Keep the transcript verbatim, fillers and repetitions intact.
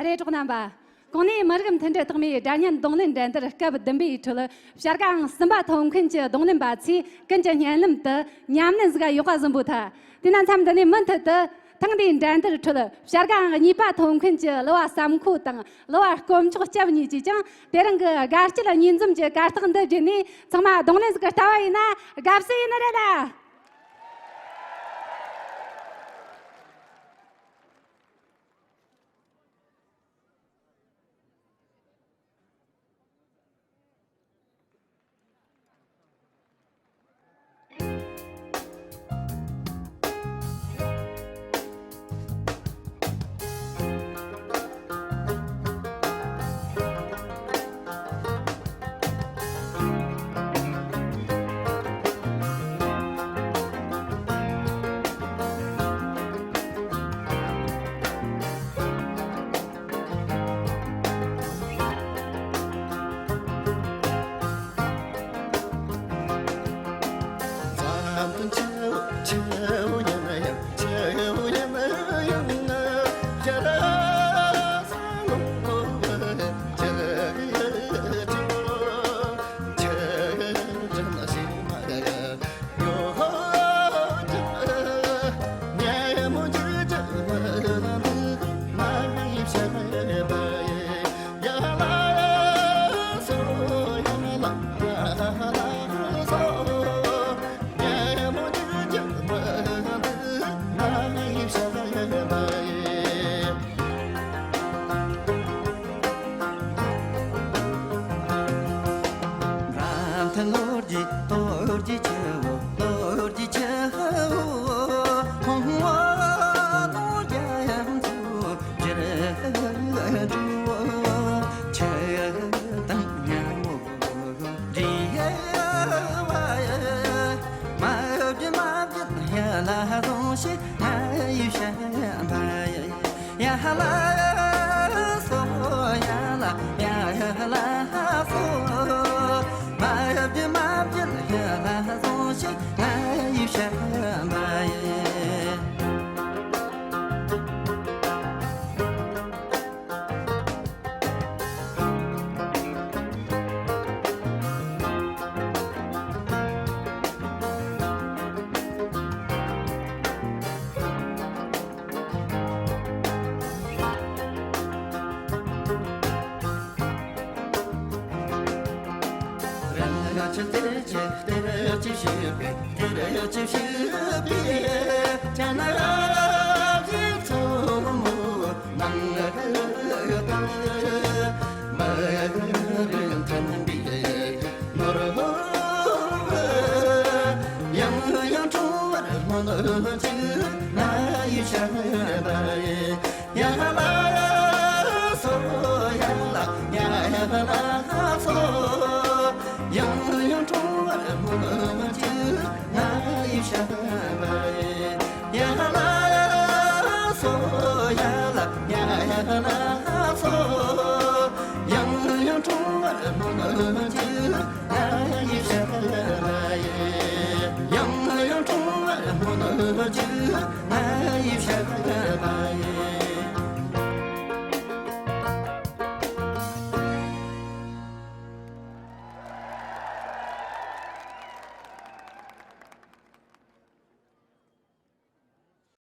རེད། གྲོགས་རྣམ་པ། གོང་ནས་མི་རིགས་མཐུན་སྒྲིལ་རྟགས་མའི་སྒྲ་སྙན་རྡུང་ལེན་འགྲན་བསྡུར་སྐབས་བདུན་པའི་ཁྲོད་བྱ་དགའ་ཨང་གསུམ་པ་ཐོབ་མཁན་གྱི་རྡུང་ལེན་པ་ཚོས་ཀུན་གྱི་སྙན་ལམ་དུ་ཉམས་ལེན་ཟིག་ཡག་པ་ཟིག་འབུལ་ཐལ། དེས་ན་མཚམས་འདི་ནས་མུ་མཐུད་དུ་ཐེངས་འདིའི་འགྲན་བསྡུར་ཁྲོད་བྱ་དགའ་ཨང་གཉིས་པ་ཐོབ་མཁན་གྱི་གླུ་བ་བསམ་ཁོ་དང་གླུ་བ་དཀོན་མཆོག་སྐྱབས་གཉིས་ཀྱིས་ཀྱང་དེ་རིང་གི་དགའ་སྐྱིད་གཉིས་འཛོམས་ཀྱི་གར་སྟེགས་འདི་བརྒྱུད་ནས་ཚང་མ་རྡུང་ལེན་ཟིག་ལྟ་བ་ཡིན་ན་དགའ་བསུ་ཡིན་ནི་རེད་ལ།